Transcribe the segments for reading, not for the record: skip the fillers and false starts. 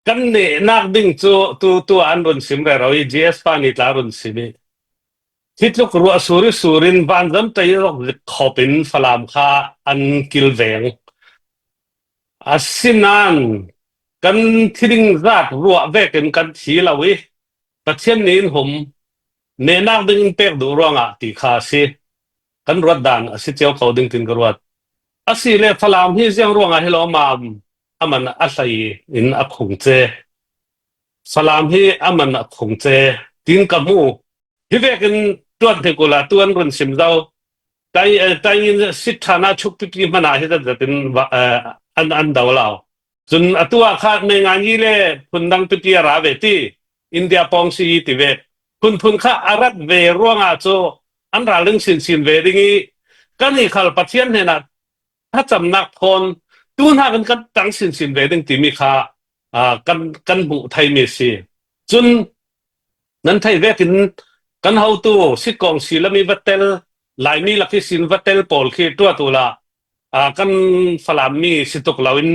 Kan nehnak ding cu tu tu an run sim rero i GS pa nih tla run sim i hi tluk ruah sur i sur in vanzam tei rok zik khop in Falam kha an kilveng. Asinain kan thiling zat ruah vek in kan thi lo i Pathian nih in hum nehnak ding in pek duh ruangah ti kha a si. Kan ruat dan a si cio ko ding tin ka ruat. Asi le Falam hi ziang ruangah hi lo mam aman a hlei in a khung ce. Falam hi aman a khung ce tin ka hmu. Hi vek in tuan te kula tuan run sim zo tai tai in sit thana chuk pipi hmana hi zat zat in an an do lo. Cun atu ah kha me ngai ni le phundang pipi a ra ve ti India pawng si ti ve phunphun kha a rat ve ruangah cu an ralring sinsin ve ding i kan i khal Pathian hnenah thlacamnak thawn tu hna kan kan tang sinsin ve ding timi kha kan kan hmuh thaimi a si. Cun nan thei vekin kan hotu sitkong si lami va tel Laimi lak i sin va tel pawl khi tua tu la kan Falam mi si tuk loin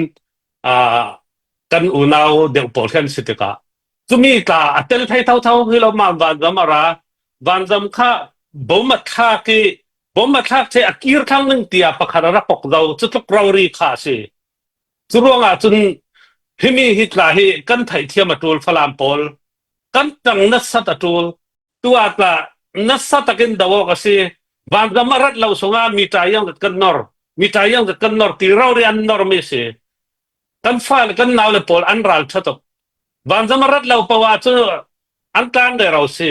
kan unau deuh pawl khi an si tikah cumi tla a tel thei tho tho hi lo ma vanzam a ra vanzam kha bom a thlak i bom a thlak che a kir thang ning tia pakhat a rak pok zo cu tluk rori kha a si. Cu ruangah cun himi hi tla hi kan theihthiam a ṭul Falam pawl kan ṭang nasat a ṭul. Tu ah tla nasa takin do awk a si. Vanzam a rat lo sungah mi ṭa iang zat kan nor. Mi ṭa iang zat kan nor ti rori an normi a si. Kan fale kan naule pawl an ral ṭha tuk. Vanzam a rat lo paoh ah cu an tlan rero si.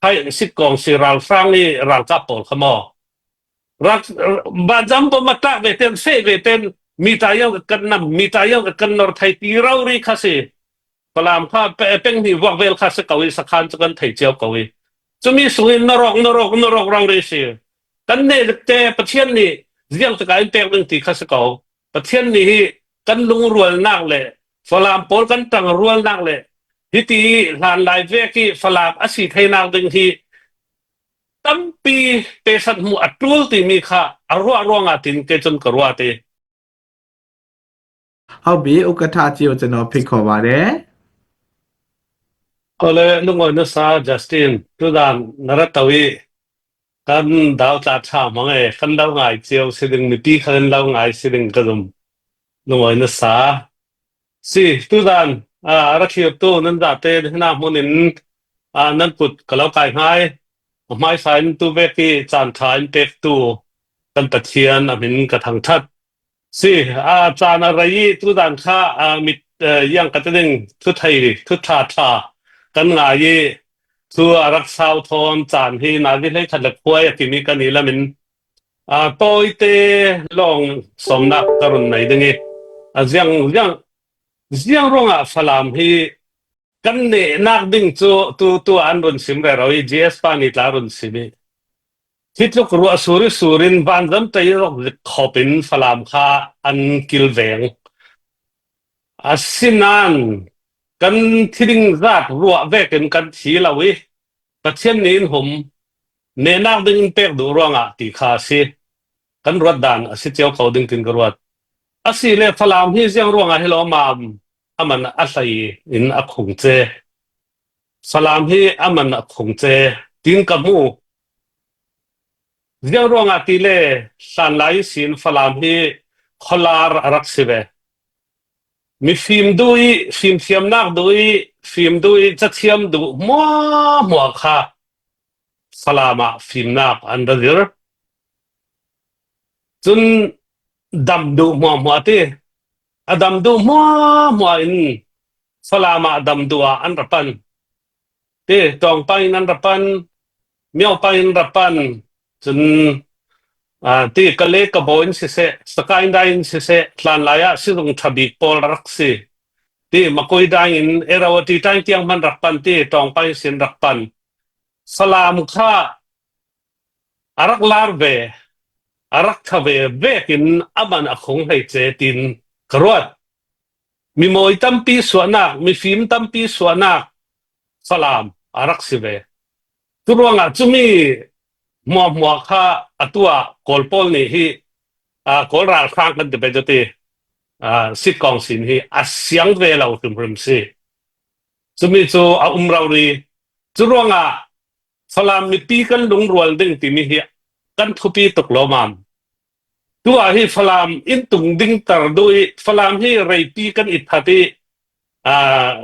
Hai sitkong si ralhrang i ralkap pawl kha maw. Vanzam bom a tlak ve ten seh ve ten mi ta yang kan nam mi ta yang kan nor thai ti ro ri kha si Falam kha peng hnih vuak vel kha si ko i sakhan cu kan thei cio ko i cumi sungin narok narok narok ro ri si kan ne te Pathian nih ziang taka in pek ding ti kha si ko Pathian nih hi kan lungrualnak le Falam pawl kan tang rualnak le hiti hlan lai vek i Falam a si theinak ding hi tampi pesat hmuh a ṭul timi kha a ruah ruangah tin kei cun ka ruah ti. ဟုတ်ပြီဥက္ကဋ္ဌကြီးကိုကျွန်တော်ဖိတ်ခေါ်ပါတယ် Kole lungawi na sa Justin tudan na rat to i kan dau tla tha mang e kan lo ngai cio si ding mipi kha kan lo ngai si ding ka zum lungawi na sa Si, tuzaan a ra thlirtu nan zate hna hmun in nan kut ka lo kai hngai. A hmaisa in tu vek i caan ṭha in pektu kan Pathian a min ka thangṭhat. Si, a caan a rei i tuzaan kha mit iang ka ti ding thuthei thuṭha ṭha kan ngai i cu a rak sau thawn caan hi nazi hlei khat le khuai a timi kan i lam in Tawite lawng sawmnak ka run nei ding i a ziang ziang ziang ruangah Falam hi kan nehnak ding cu tu tu an run sim rero i GS pa nih tla run sim i hi tluk ruah sur i sur in vanzam tei rok zik khop in Falam kha an kilveng. Asinain kan thiling zat ruah vek in kan thi lo i Pathian nih in hum nehnak ding in pek duh ruangah ti kha a si. Kan ruat dan a si cio ko ding tin ka ruat. Asi le Falam hi ziang ruangah hi lo mam aman a hlei in a khung ce. Falam hi aman a khung ce tin ka hmu. Ziang ruangah ti le hlan lai sin Falam hi khualar a rak si ve. Mifim duh i fimthiamnak duh i fim duh i cathiam duh hmuahhmuah kha Falam ah fimnak an ra dir. Cun dam duh hmuahhmuah ti. A dam duh hmuahhmuah in Falam ah dam duh ah an ra pan. Ti tawngpang in an ra pan, miopa in ra pan. Cun ti Kale Kabaw in siseh, Sakaing dai in siseh, hlanlai ah sizung ṭha bik pawl rak si. Ti Makoi dai in Irrawaddy dai tiang hman rak pan ti tawngpang sin rak pan. Falam kha a rak lar ve, a rak ṭha ve vek in aman a khung hlei ce tin ka ruat. Mimawi tampi suahnak, mifim tampi suahnak Falam a rak si ve. Cu ruangah cumi hmuahhmuah kha atu ah Kawl pawl nih hi Kawl ralhrang kan ti pe cu ti sitkong sin hi a siang ve lo hrimhrim si. Cumi cu a um rori. Cu ruangah Falam mipi kan lungrual ding timi hi kan thupi tuk lawmam. Tu ah hi Falam inn tung ding tar duh i Falam hi reipi kan i that i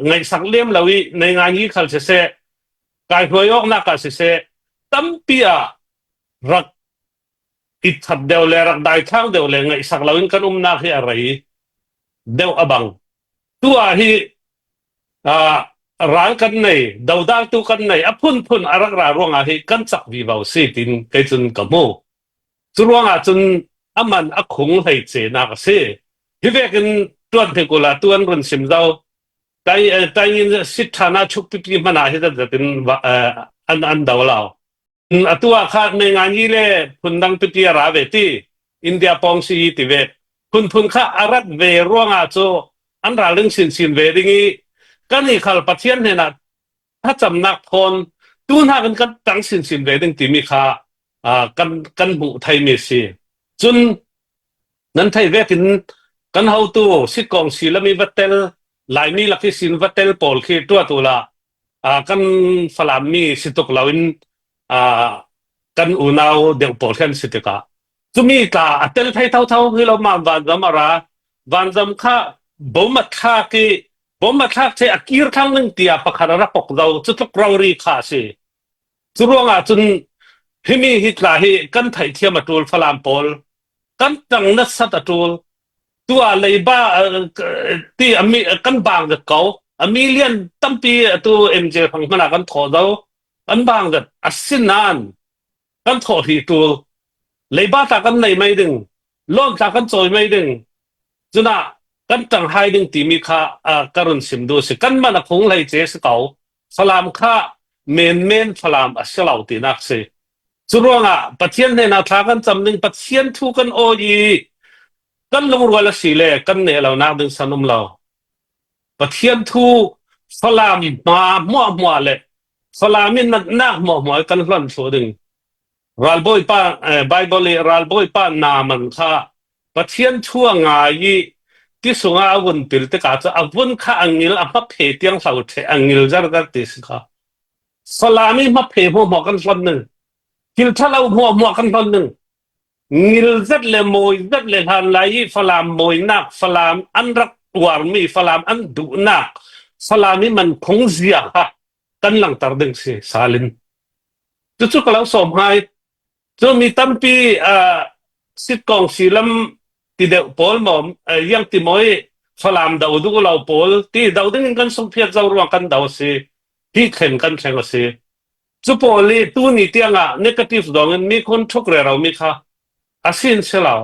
ngaihsak lem lo i nei ngai ngi khal siseh kai hruai awk nak ah siseh tampi ah rak i that deuh le rak daithlang deuh le ngaihsak lo in kan umnak hi a rei deuh a bang. Tu ah hi ral kan nei, dodaltu kan nei, a phunphun a rak ra ruangah hi kan cak vivo si tin kei cun ka hmu. Cu ruangah cun a man a khung hlei cenak a si. Hi vekin tuan te kula tuan run sim zo tai tai in sit thana chuk pipi hmana hi zat zat in an an do lo. Atu ah kha me ngai ni le phundang pipi a ra ve ti India pong si ti ve phunphun kha a rat ve ruangah cu an ralring sinsin ve ding i kan i khal Pathian hnenah thlacamnak thawn tu hna kan kan tang sinsin ve ding timi kha kan kan hmuh thaimi si. Cun nan thei vekin kan hotu sitkong si lami va tel Laimi lak i sin va tel pawl khi tua tu la kan Falam mi si tuk loin kan unau deuh pawl khan si tikah cumi tla a tel thei tho tho hi lo ma vanzam a ra vanzam kha bom a thlak i bom a thlak che a kir thang ning tia pakhat a rak pok zo cu tluk rori kha a si. Cu ruangah cun himi hi tla hi kan theihthiam a ṭul Falam pawl kan ṭang nasat a ṭul. Tu ah leiba ti ami kan bang zat ko. A million tampi atu MJ fang hmanh ah kan thawh zo. Kan bang zat. Asinain kan thawh hi ṭul. Leiba tla kan nei mei ding. Loan tla kan cawi mei ding. Cunah kan ṭang hai ding timi kha ka run sim duh a si. Kan man a khung hlei ce si ko. Falam kha menmen Falam a si lo tinak si. Cu ruangah Pathian hnenah thla kan cam ding Pathian thu kan awi i kan lungrual a si le kan neh lo nak ding san um lo. Pathian thu Falam hma hmuahhmuah le Falam in natnak hmuahhmuah kan hlonh thlu ding. Ralbawipa Baibal i ralbawipa Naaman kha Pathian thu a ngai i ti sungah a vun pil tikah cu a vun kha a ngil a hmaphe tiang hlo ṭheh a ngil zargar ti si kha. Salam i hmaphe hmuahhmuah kan hlon ning thil ṭhalo hmuahhmuah kan hlon ning ngil zet le mawi zet le hlan lai i Falam mawinak Falam an rak uarmi Falam an duhnak Falam i man phung zia kha kan langhter ding si salin. Cucu ka lo sawm hai. Cu mi tampi sitkong silam ti deuh pawl maw yang ti maw i Falam do duh lo pawl ti do ding in kan sungphiat zo ruang kan do si. Hi thlen kan thleng a si. Cu pawl i tu ni tiangah negative dong in mi khun thuk re ro mi kha asin si lo.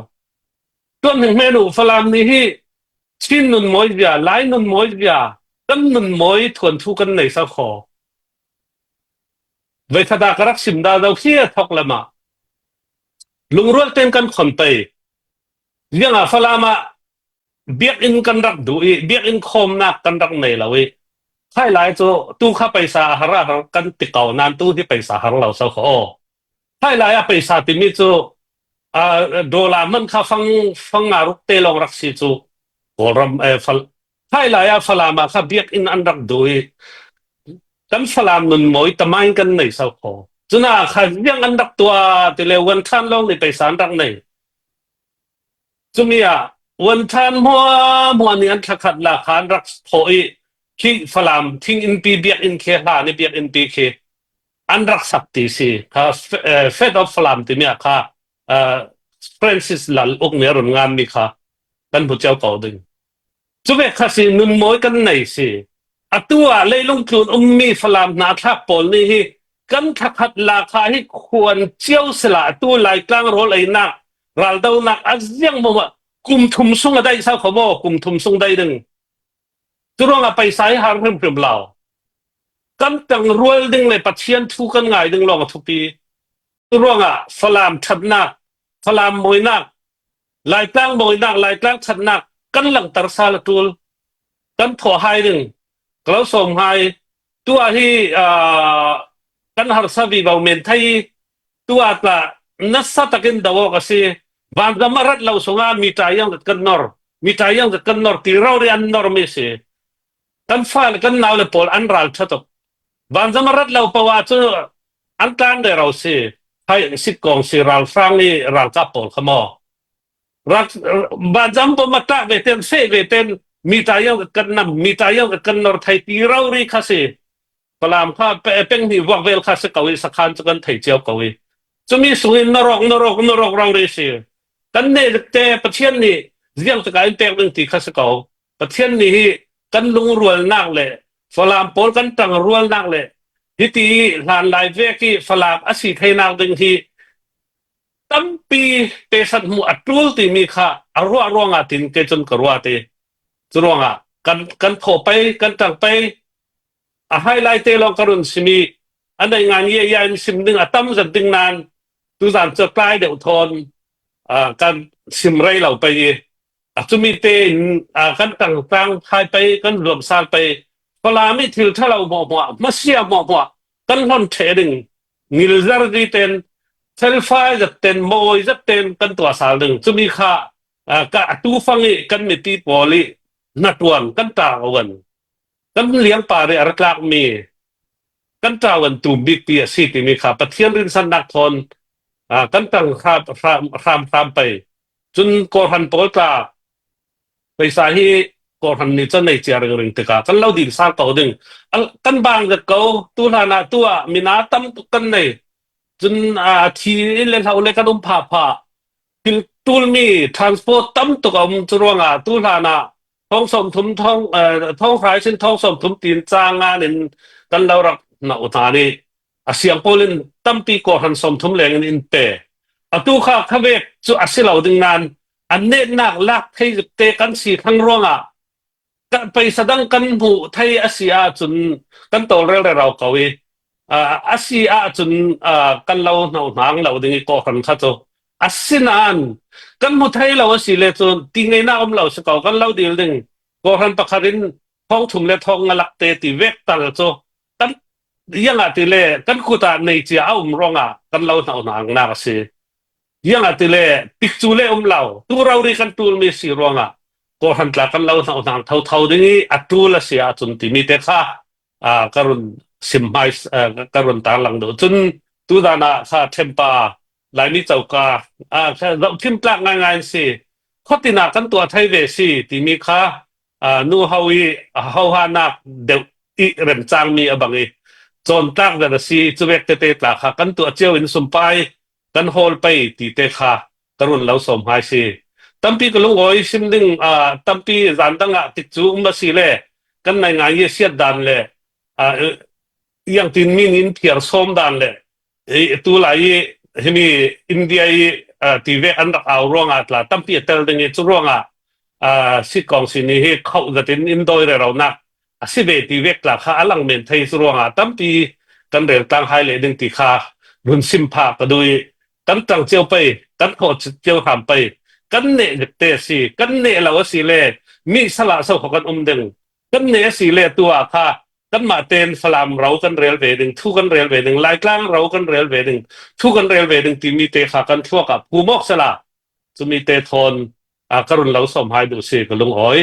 Tuan hning hmenu Falam ni hi Chin nun mawi bia, Lai nun mawi bia, kan nun mawi thuan thu kan nei sa kho. Voikhat ah ka rak sim da do khi a thok lama. Lungrual ten kan khon pei. Liang ah Falam ah biakinn kan rak duh i biakinn khawmnak kan rak nei lo i khai lai cu tu kha paisa a har a har kan ti ko nan tu hi paisa har lo so kho aw. Khai lai ah paisa timi cu dollar man kha fang fang nga ruk te lawng rak si cu Kawlram fal Khai lai ah Falam ah kha biakinn an rak duh i kan Falam nun mawi tamain kan nei sau kho. Cuna kha riang an rak tua ti le wan than lawng nih paisa an rak nei. Cumi ah wan than hmua hmua nih an thlakhat la kha an rak thawh i khi Falam thing innpi biakinn khi hla ni biakinn pi khi an rak sak ti si. Kha Fed of Falam timi ah kha Francis Lal uk nih a run ngan mi kha kan hmu cio ko ding. Cu ve kha si nunmawi kan nei si. Atu ah leilung tlun ummi Falam hna thlak pawl nih hi kan thlakhat la kha hi khuan cio sila atu Laitlang rawl einak raldonak a ziang maw kum thum sung a dai sau kho maw kum thum sung dai ding cu ruangah paisa hi har hrimhrim lo kan tang rual ding le Pathian thu kan ngai ding lawng a thupi cu ruangah Falam ṭhatnak Falam mawinak Laitlang mawinak, Laitlang ṭhatnak kan langhter sal a ṭul. Kan thawh hai ding. Ka lo sawm hai. Tu ah hi kan harsa vivo men thei tu ah tla nasa takin do awk a si. Vanram a rat lo sungah mi ṭai yang kan nor. Mi ṭai yang kan nor ti ro ri an nor mi si. Kan fale kan naule pawl an ral ṭha tuk. Vanzam a rat lo poah cu an tlan rero si. Hai sikkong si ralhrang i ralkap pawl kha maw. Vanzam bom a tlak ve ten feh ve ten mi ta yang kan nam mi ta yang kan nor thai ti ro ri kha si. Falam kha peng hnih vuak vel kha si ko i sakhan cu kan thei cio ko i. Cumi sungin na rok na rok na rok ro ri si. Kan ne te Pathian nih ziang taka in pek ding ti kha si ko. Pathian nih hi kan lungrualnak le Falam pawl kan ṭangrualnak le hiti hlan lai vek i Falam a si theinak ding hi tampi pesat hmuh a ṭul timi kha a ruah ruangah tin kei cun ka ruah ti. Cu ruangah kan kan thawh pei kan ṭang pei a highlight te lawng ka run simi a nei ngan ye ya in sim ding a tam zat ding nan tuzan cu tlai deuh thawn kan sim rei lo pei i a cumi te in kan tang tlang thai pei kan zuam sal pei Falam i thil thalo hmuah hmuah hmasia hmuah hmuah kan hlon the ding ngilzar di ten felfai zat ten mawi zat ten kan tua sal ding cumi kha ka atu fang i kan mipi pawl i hnatuan kan ta owan kan liangpar i a ra tlakmi kan ṭawan tum bik ti a si timi kha Pathian rinsannak thawn kan tang hram hram pei cun kawhran pawl tla peisa hi kawhran nih cun nei cia ring ring tikah kan lo dil sang ko ding kan bang zet ko tu hlan ah tu ah mina tam tuk kan nei cun a thi le hlo le kan um pha pha thil tulmi transport tam tuk a um cu ruangah tu hlan ah thong som thum thong thong hrai sin thong som thum tin cha ngan in kan lo rak na hna nih a siang pawl in tampi kawhran som thum leng in in pe atu kha khavek cu a si lo ding nan an netnak lak thei te kan si thang ruangah Paisa dang kan hmuh thei a si ahcun kan tawlrel rero ko i a si ahcun kan lo hnohnang lo ding i kawhhran kha cu asinain kan hmu thei lo a si le cun ti ngeinak um lo si ko kan lo dil ding kawhhran pakhat in thong thum le thong nga lak te ti vek tal cu kan iang ah ti le kan kut ah nei cia a um ruangah kan lo hnohnang nak a si. Iang ti le tikcu le um lo tu rori kan tul mi si ruangah kawhran tla kan lo hna unang tho tho ding i a tul a si ahcun timi te kha ka run sim hmai ka run tar lang do cun tu dan ah kha ṭhempa Laimi coka zoh thim tlak ngaingai si khuatin ah kan tuah thai ve si timi kha nu ho i hoha nak deuh i remcangmi a bang i cawntlak zat a si cuvek tete tla kha kan tuah cio in sumpai kan hawl pei ti te kha ka run lo som hai si tampi ka lungawi sim ding tampi zan dang ah tik cu um si le kan nai ngai ye siat dan le yang tin min in thiar som dan le tu lai i himi India i ti ve an rak au ruangah tla tampi a tel ding i cu ruangah sit kong sini hi khauh zatin in doi re ro nak a si ve ti vek tla kha a lang men thei cu ruangah tampi kan rel tlang hai le ding ti kha run sim pha ka dui kan tang cio pei kan khawh cio hram pei kan ne te si kan ne lo a si le mi sala so kho kan um ding kan ne si le tu ah kha kan mah ten Falam ro kan rel ve ding thu kan rel ve ding Laitlang ro kan rel ve ding thu kan rel ve ding timi te kha kan thluak ah pumok sala cumi te thawn ka run lo som hai duh si ka lung oi.